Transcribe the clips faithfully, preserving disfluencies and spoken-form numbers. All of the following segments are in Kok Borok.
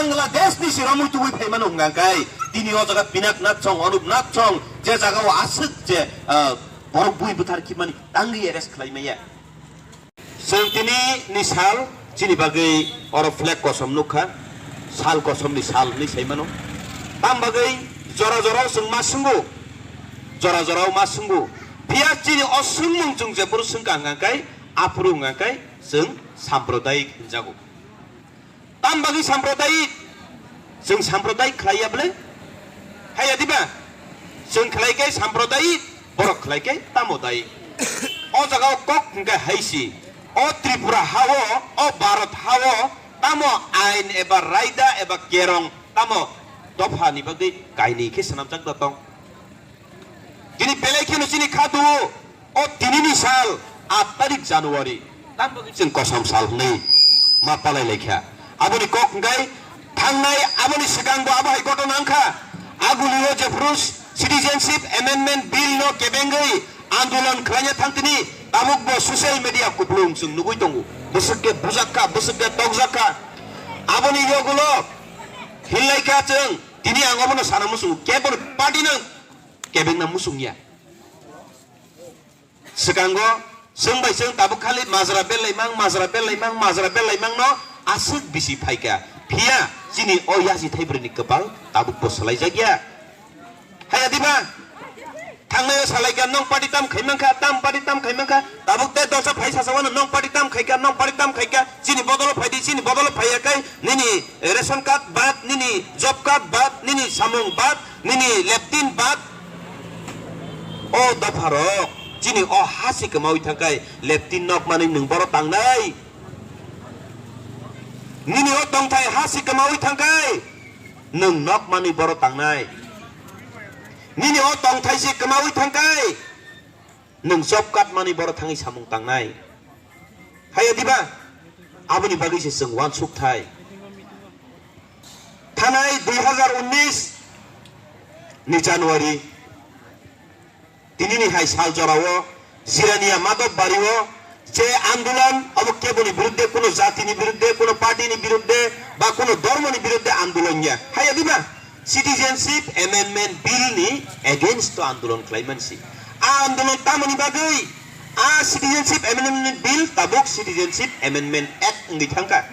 Bangladesh ni siromwi tubui phaimano hwnka kai, tini o jaga Pinaknath song, Anupnath song, je jaga o aswk je, ah, borok bui bwthar khimani tangwi arrest khlai maya. Chwng tini ni sal chini bagwi oro flag kosom nukha, sal kosom ni sal hwnwi sai mano. Tam bagwi jora jora o chwng ma swngo, jora jora o ma swngo. Phiya chini o swngmung chwng jephuru swngkha hwnka kai, aphuru hwnka kai chwng sampradayik hwnjago. Tam bagwi sampradayik? Chwng sampradayik khlai ya bwle? Haiya diba? Chwng khlai khe sampradayik, borok khlai khe tamo dayik? O jaga o kok hwnkhe hai si, o Tripura ha o, o Bharat ha o tamo ain eba raida eba kerong tamo dopha ni bagwi kainwi khe swnamjak da tong? Tini belai kheno chini kha duo. O tinini sal, aat tarik January, tamo bagwi chwng kosom sal hwnwi ma palai laikha. Aboni kok hwnkhe thangnai, aboni swkang bo abo hai ghotona wngkha. Agulio jephru Citizenship Amendment Bill no kebengwi andolon khlaina thangtini, tabuk bo social media kupulung chwng nugwi tongo. Bwswk khe bujak kha, bwswk khe tokjak kha. Aboni yogulo hinlai kha chwng, tini ang obono sana muchungo, keboni party no kebengna muchung ya. Swkango chwng bai chwng tabuk khali majra belai mang, majra belai mang, majra belai mang no aswk bisi phaikha. Phiya chini o yachi thaibrwini kwpal tabuk bo swlaijak ya. Haya diba? Thangnai o salaikha, nong party tam khai mankha, tam party tam khai mankha. Tabuk tei dosa phai sasawano nong party tam khaikha, nong party tam khaikha. Chini bodolo phaidi, chini bodolo phaiya kai nini ration card bad, nini job card bad, nini samung bad, nini leptin bad. O dopharok, chini o ha si kwmawi thangkai, leptin nok manwi nwng boro tangnai? Nini o tongthai ha si kwmawi thangkai, nwng nok manwi boro tangnai? Nini o tongthai si kwmawi thangkai, nwng job card manwi boro thangwi samung tangnai? Haiya diba? Aboni bagwi se chwng uansuk thai. Thanai dui hazar unnis ni January, tinini hai sal jorao Jirania Madhop Bari o je andolon, obo keboni biruddhe, kuno jatini biruddhe, kuno party ni biruddhe, ba kuno dhormo ni biruddhe andolon ya. Haiya diba? Citizenship Amendment Bill ni against o andolon khlai mansi. A andolon tamoni bagwi, a Citizenship Amendment Bill tabuk Citizenship Amendment Act wngwi thangkha.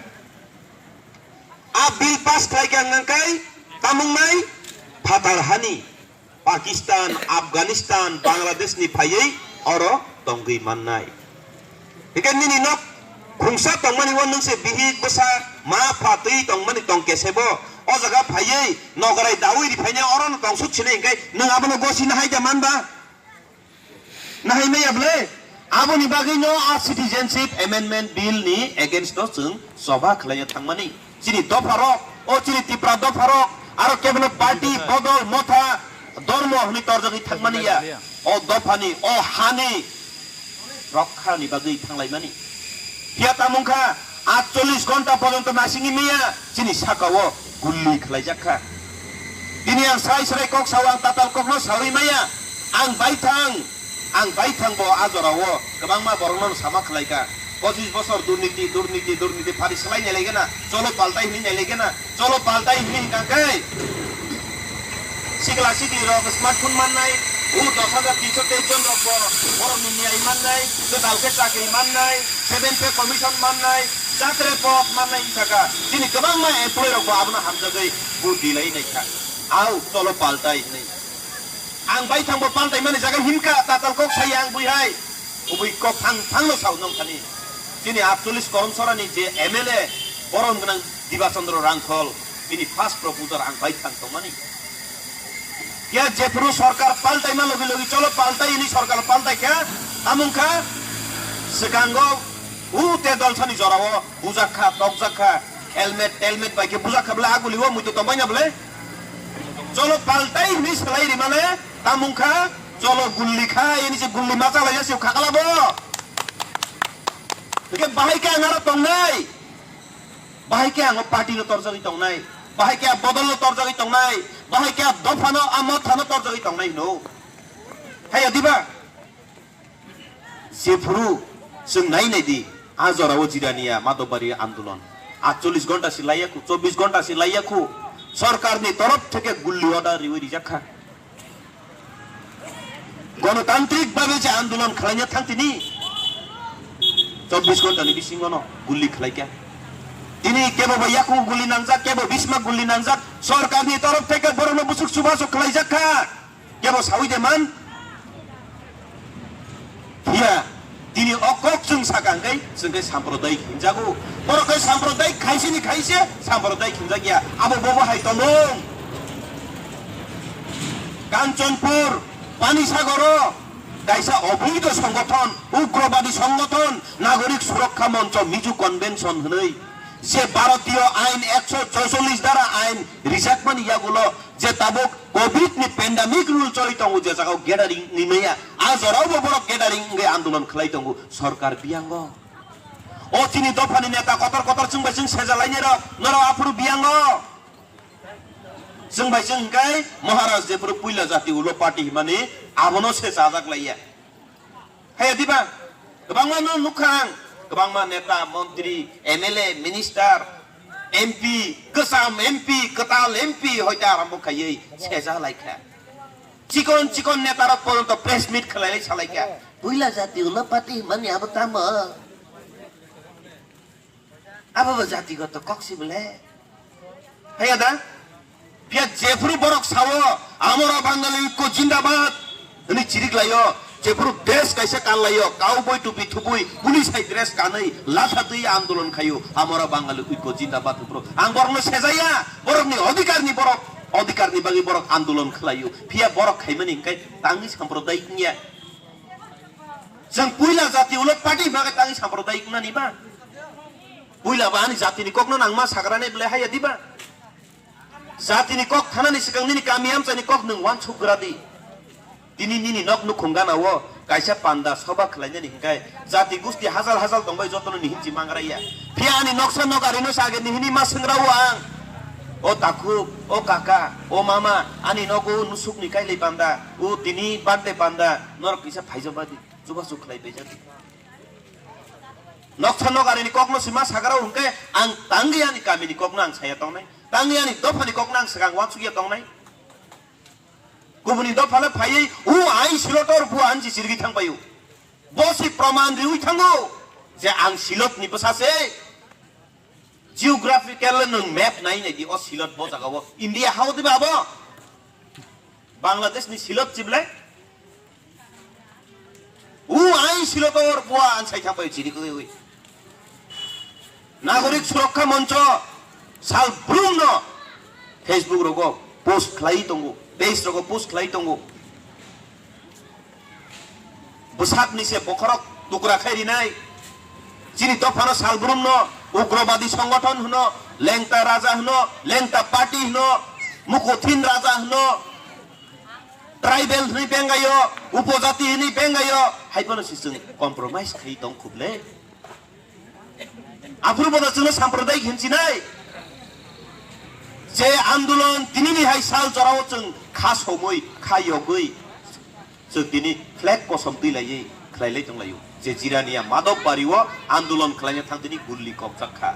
A bill pass khlai kha hwnka kai tamung nai phatar hani Pakistan, Afghanistan, Bangladesh ni phaiwi oro tongwi mannai. Hingke nini nok khungsa tongmani o nwng se bihik bwsa ma pha twi tongmani tong kesebo o jaga phaiwi nograi dawi ri phaina oro no tongsuk sinai hingke nwng abono gosina hai da man ba? Nahai maya bwle? Aboni bagwi no a Citizenship Amendment Bill ni against o chwng choba khlaiya thangmani. Chini dopharok, o chini Tipra dopharok, aro kebono party, bodol, motha, dormo hwnwi torjagwi thangmani ya. O dophani, o hani rokha ni bagwi thanglaimani. Phiya tamung kha, atchollish ghonta porjonto nasingwi maya chini saka o gulli khlaijak kha. Tini ang sai srai kok sao, ang tatal kokno saui maya. Ang baithang, ang baithang bo a jorao kwbangma borokno sama khlai kha. Pochis bosor durniti, durniti, durniti phari swlai nai lai gana, cholo paltai hwnwi nai lai gana, cholo paltai hwnwi hwnkha khe sikla sikli rok smartphone mannai, o dos hajar tinso teis jon rok bo borokni niyai mannai, kwtal khe chakri mannai, seven pay commission mannai, chakre pok mannai wngkha kha. Chini kwbangma employee rok bo abono hamjagwi vote dilai nai kha. Au, cholo paltai hwnwi. Ang baithang bo paltai mani jaga himkha, tatal kok sai ang bui hai. Ubui kok thang thang no sao nong thani. Chini atchollish Koromsorani je M L A borom gwnang Diba Chandra Rangkhol, bini first proposal ang baithang tongmani. Ya jephuru sorkar paltai ma logi logi cholo paltai ini sorkar paltai kha, tamung kha, swkango u te dolsani jorao bujak kha, tokjak kha, helmet, helmet bai khe bujak kha bwle, aguli o muitu tongbai na bwle. Cholo paltai hwnwi swlai rimale, tamung kha, cholo gulli kha, ini se gulli ma chalai ya se khakala bo. Hwnkhe bahai khe ang aro tongnai. Bahai khe ang o party no torjagwi tongnai. Bahai khe a bodol no torjagwi tongnai. Bahai khe a dopha no, a motha no torjagwi tongnai hwno. Haiya diba? Jephuru chwng nai nai di, a jorao Jirania Madhobari andolon. Atcholish ghonta si laiya khu, chobbish ghonta si laiya khu. Sorkar ni torof theke gulli order riwi rijak kha. Gonotantrik bhabe je andolon khwlaina thang tini, chobbish ghonta ni bisingo no gulli khwlaikha. Tini kebo ba yakungo gulli nangjak, kebo bisma gulli nangjak, sorkar ni torof theke borokno busuk chubachu khwlaijak kha. Kebo sawi de man? Phiya, tini o kok chwng saka hwnkhe, chwng khe samprodayik hinjago. Borok khe samprodayik khaisini khaise, samprodayik hinjak ya. Abo bobo hai tongmung. Kanchanpur, Panisagoro, kaisa oboidho songothon, ugrobadi songothon, Nagorik Surokha Moncho, Mizo Convention hwnwi, je Bharatiyo Ain ekso choicholish dara ain rijakmani yagulo, je tabuk covid ni pandemic rule choli tongo, je jagao gathering ni maya, a jorao bo borok gathering wngwi andolon khwlai tongo sorkar biyango. O chini dophani neta kotor kotor chwng bai chwng sejalainai rok, norok aphuru biyango. Chwng bai chwng hwnkhe Maharaj jephuru puila jati ulo party himani abono sejajak laiya. Haya diba? Kwbangma no nukha ang, kwbangma neta, montri, M L A, minister, M P, kwcham M P, kwtal M P hoite arambo khaiwi seja laikha. Chikon chikon neta rok porjonto press meet khwlailai salaikha. Puila jati ulo party himani abo tamo? Abo bo jatigoto kok si bole. Haya da? Phiya jephuru borok sao, "Amara Bangali Oikko Jindabad," hwnwi chirik laio, jephuru dress kaisa kan laio, cowboy tupi thubui, police hai dress kanwi, latha twi andolon khaio, "Amara Bangali Oikko Jindabad," hwnphuru. Ang borokno sejaya, borokni odhikarni borok, odhikarni bagwi borok andolon khlaio. Phiya borok khaimani hwnkhe tangwi samprodayik wngya. Chwng puila jati ulo party bagwi tangwi samprodayik wngnani ba? Puila ba ani jatini kokno nangma sagrani bwle haya diba? Jatini kok thanani swkang nini kami amchaini kok nwng uansuk gra di. Tini nini nok nukhung gana o kaisa panda soba khwlainani hwnkhe jati gusti hajal hajal tongbai jotono nihinchi mangraiya. Phiya ani noksa nok arino sa age nihini ma swngra o ang. O takhuk, o kaka, o mama, ani nogo nusukni kailai panda, o tini birthday panda, norok kisa phaijak ba di, chubachu khlai paijak di. Noksa nok arini kokno sima sagarao hwnkhe ang tangwi ani kamini kokno ang saya tongnai, tangwi ani dophani kokno ang swkang uansukya tongnai. Kubuni dophale phaiwi o ain silotor bo ansi sirgi thangpaio. Bo si proman riwi thango je ang silotni bwsa se. Geographical nwng map nai nai di o silot bo jagao India hao diba abo? Bangladesh ni silot chible? U ain silotor bua an sai thangbai chiri koi ui. Nagorik Surokha Moncho sal brum no Facebook rogo post khlai tongo, page rogo post khlai tongo. Bwsakni se bokhorok tukra khai rinai. Chini dophano salbrumno ugrobadi songothon hwno, lengta raja hwno, lengta party hwno, mukothin raja hwno, tribal hwnwi bengayo, upojati hwnwi bengayo, hai phano se chwng compromise khai tong khuble. Aphuru bono chwngno sampradayik hinsinai. Je andolon tinini hai sal jorao chwng kha somwi, kha yogwi, chwng tini flag kosom twi laiwi khlailai tonglaio. Je Jirania Madhobbario andolon khlaina thang tini gulli kokjak kha.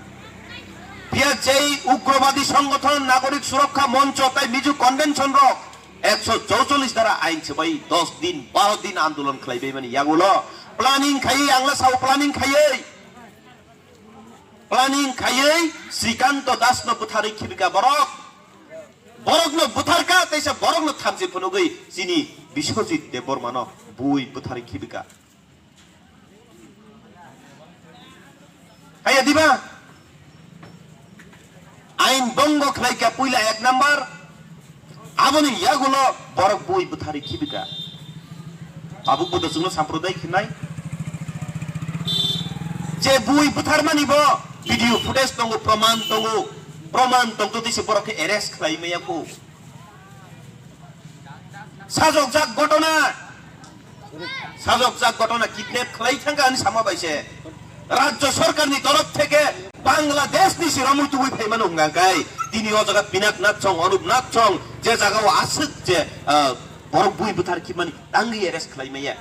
Phiya jei ugrobadi songothon Nagorik Surokha Moncho tai Mizo Convention rok ekso chouchollish dara ain swbai dos din, baro din andolon khlaibai mani yagulo planning khaiwi, angla sao planning khaiwi, planning khaiwi Srikanto Das no bwtharwi khibika borok. Borok no bwtharka, teisa borok no thamchi phunugwi chini Biswajit Debbarma no bui bwtharwi khibika. Haiya diba? Ain bongo khlaika puila ek number. Aboni yagulo borok bui bwtharwi khibika. Tabuk bo chwngno sampradayik hinai. Je bui bwtharmani bo video footage tongo, proman tongo. Proman tongtwi se borok khe arrest khlai maya kho. Sajokjak ghotona, sajokjak ghotona kidnap khlai thangka ani sama bai se. Rajya sarkarni torof theke Bangladeshni si romwi tubui phaimano hwnka khe tini o jaga Pinaknath Song, Anupnath Song je jagao aswk je, ah, borok bui bwthar khibmani tangwi arrest khlai maya.